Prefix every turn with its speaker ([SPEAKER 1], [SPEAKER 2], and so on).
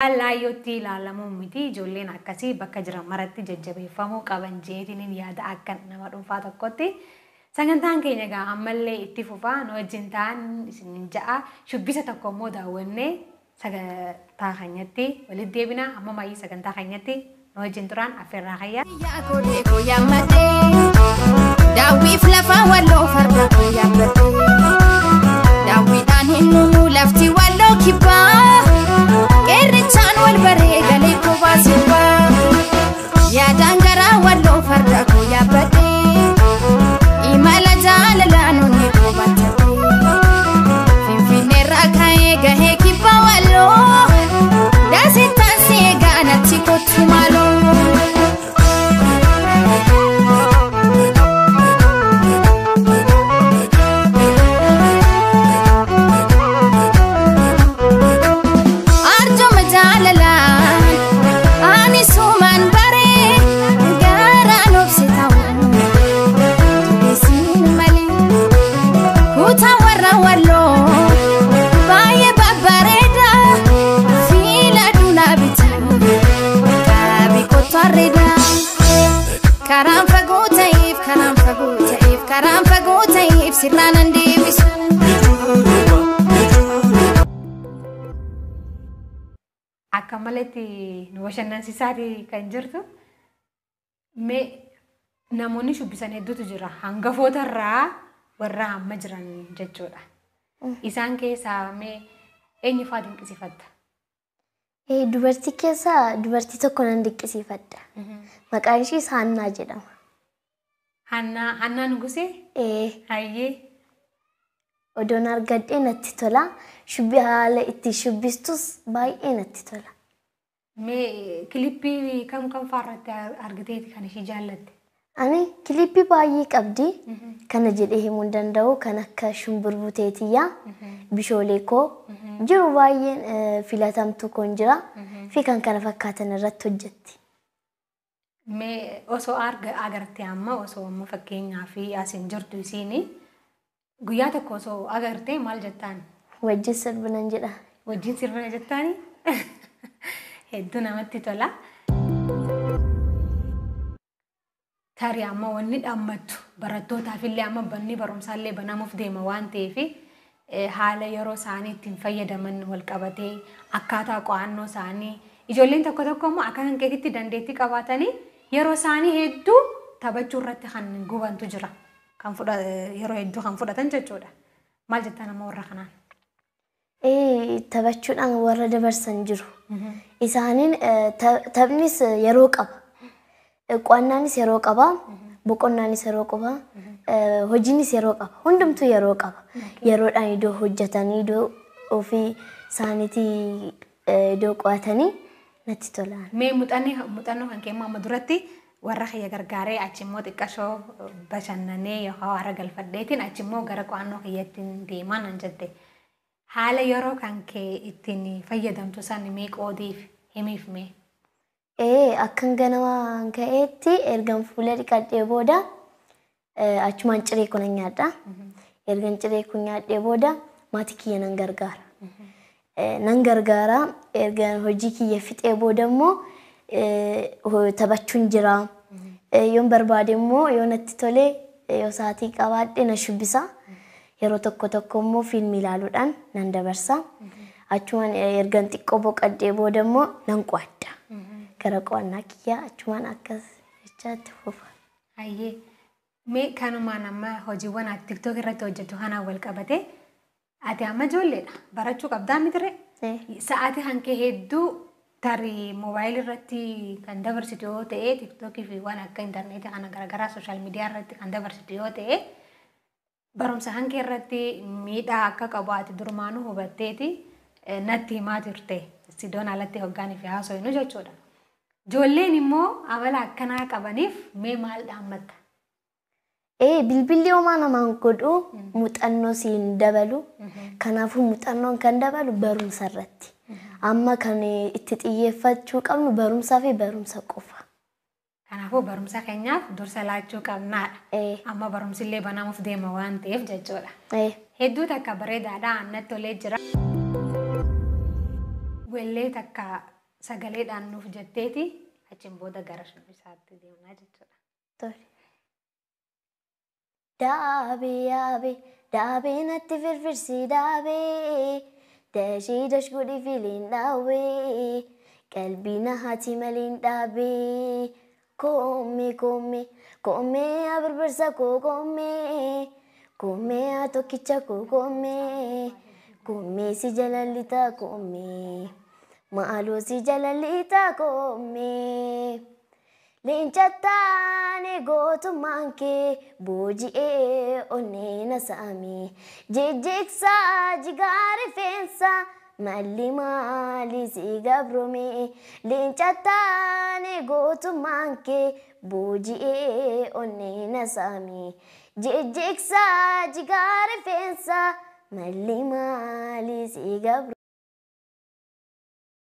[SPEAKER 1] Laayyootti ilaalamuu miti, ijoolleen akkasii bakka jiran maratti jajjabeeffamuu qaban jeetiniin yaada akka nama dhuunfaa tokkotti. Sagantaan keenya egaa ammallee itti fufaa, nu wajjin ta'an isin ja'a. Shubbisa tokko immoo daawwannee sagantaa keenyatti walitti deebina. Amma maayyii sagantaa keenyatti nu wajjin turaan affeerraa kayyaa.
[SPEAKER 2] Daawwiif lafa Walloo farda koo yaabbadhee, daawwiidhaan hin numu lafti Walloo kibbaa, qeerrichaan wal baree galee kophaa sirbaa, yaadaan garaa Walloo farda koo yaabbadhee, imala jaalalaan onnee koo battadhee, Finfinneerraa ka'ee gahee kibbaa Walloo, daasittaan si eegaa natti kottu maaloo. Arjuma jaalalaan ani sumaan baree garaan obse ta'u dubeessiin malee, kutaa warra Walloo baay'ee babbareeda, fiila dunaa bitaa qaabi kottu arreeda. Karaan fagoo ta'eef, karaan fagoo ta'eef, karaan fagoo ta'eef sirnaan an deebisu.
[SPEAKER 1] Akka malatti nu bashannansiisaati kan jirtu. Mee namoonni shubbisan hedduutu jira. Hangafoota irraa warra amma jiran jechuudha. Isaan keessaa mee eenyu fa'aa dinqisiifatta?
[SPEAKER 3] Dubartii keessaa dubartii tokko nan dinqisiifadha. Maqaan ishees Haannaa jedhama.
[SPEAKER 1] Haannaa, Haannaa Nugusee?
[SPEAKER 3] Ee.
[SPEAKER 1] Hayyee.
[SPEAKER 3] Odoon argadhee natti tola. Shubbi haala itti shubbistus baay'ee natti tola.
[SPEAKER 1] Mee kilippii kam kam fa'aa irratti argiteeti kan ishii jaallatte?
[SPEAKER 3] Ani kilippii baay'ee qabdi. Kana jedhee himuu hin danda'u. Kan akka Shumburbuteetiyyaa, Bishoolee koo jiru baay'een filatamtuu koon jira fi kan kana fakkaatan irratti hojjetti.
[SPEAKER 1] Mee osoo agarte, amma osoo amma fakkeenyaa fi asiin jirtu isiin guyyaa tokko osoo agarte maal jettaan?
[SPEAKER 3] Wajjin sirbinan jedha.
[SPEAKER 1] Wajjin sirbina jettaani? Hedduu namatti tola. Tarii amma wanni dhaammattu barattootaaf illee, amma banni barumsaallee banamuuf deema waan ta'eef, haala yeroo isaanii ittiin fayyadaman wal qabatee, akkaataa qo'annoo isaanii, ijoolleen tokko tokko immoo akka kan keetitti dandeettii qabaatanii yeroo isaanii hedduu taphachuu irratti kan gubantu jira. Kan yeroo hedduu kan fudhatan jechuudha. Maal jettan amma warra kanaan?
[SPEAKER 3] Taphachuudhaan warra dabarsan jiru. Isaaniin taphnis yeroo qaba. Qo'annaanis yeroo qaba. Boqonnaanis yeroo qaba. Hojiinis yeroo qaba. Hundumtuu yeroo qaba. Yeroodhaan iddoo hojjetanii, iddoo ofii isaaniitii iddoo qo'atanii natti tola.
[SPEAKER 1] Mee muuxannoo kan kee amma duratti warra kiyya gargaaree, achi immoo xiqqashoo bashannanee yookaan haara galfadheetiin achi immoo gara qo'annoo kiyyatti deemaa nan jette. Haala yeroo kan kee ittiin fayyadamtu san mee qoodiif himiif mee?
[SPEAKER 3] Akkan ganamaan ka'eetti ergan fuula dhiqadhee booda achumaan ciree kun nyaadha. Ergan ciree kun nyaadhee booda maatii kiyya nan gargaara. Nan gargaara, ergan hojii kiyya fixee booda immoo taphachuun jira. Yoon barbaade immoo, yoo natti tole, yoo sa'aatii qabaadhe na shubbisa. Yeroo tokko tokko immoo fiilmii ilaaluudhaan nan dabarsa. Achumaan ergan xiqqoo boqadhee booda immoo nan qo'adha. Gara qo'annaa kiyyaa achumaan akkas jechaatti fufa.
[SPEAKER 1] Hayyee. Mee kanumaan amma hojiiwwan ati TikTok irratti hojjettu kanaan wal qabate, ati amma ijoolleedha. Barachuu qabdaa mitiree? Sa'aatii kan kee hedduu tarii moobaayilii irratti kan dabarsitu yoo ta'e, TikTokii fi waan akka intarneetii kana garaagaraa social media irratti kan dabarsitu yoo ta'e, barumsa kan kee irratti miidhaa akka qabu ati durmaanuu hubatteeti natti himaa turte. Sidoon alatti hoggaanii fi haasofnu jechuudha. Ijoolleen immoo amala akkanaa qabaniif mee maal dhaammatta?
[SPEAKER 3] Bilbilli homaa namaan godhu, muuxannoo siin dabalu. Kanaafuu muuxannoon kan dabalu barumsa irratti. Amma kan itti xiyyeeffachuu qabnu barumsaa fi barumsa qofa.
[SPEAKER 1] Kanaafuu barumsa keenyaaf dursa laachuu qabnaadha. Amma barumsi banamuuf deema waan ta'eef jechuudha. Hedduu takka bareedaadha, annatti tolee jira. Wellee takka sagaleedhaan nuuf jetteeti achiin booda gara shubbisaatti deemnaa jechuudha.
[SPEAKER 3] Tole. Daabee yaabee daabee natti firfirsi daabee dashii dash godhi filiin dhaabee qalbii na haati maliin dhaabee koomee koomee koomee yaa birbirsa koo koomee koomee yaa tokkicha koo koomee koomee si jalallitaa koomee maaloo si jalallitaa koomee. Leenca taane gootummaan kee booji'ee onnee na saame. Jejjeksaa jigaa rifeensa malli maali si gabrome. Leenca taane gootummaan kee booji'ee onnee na saame. Jejjeksaa jigaa rifeensa malli maali si gabrome.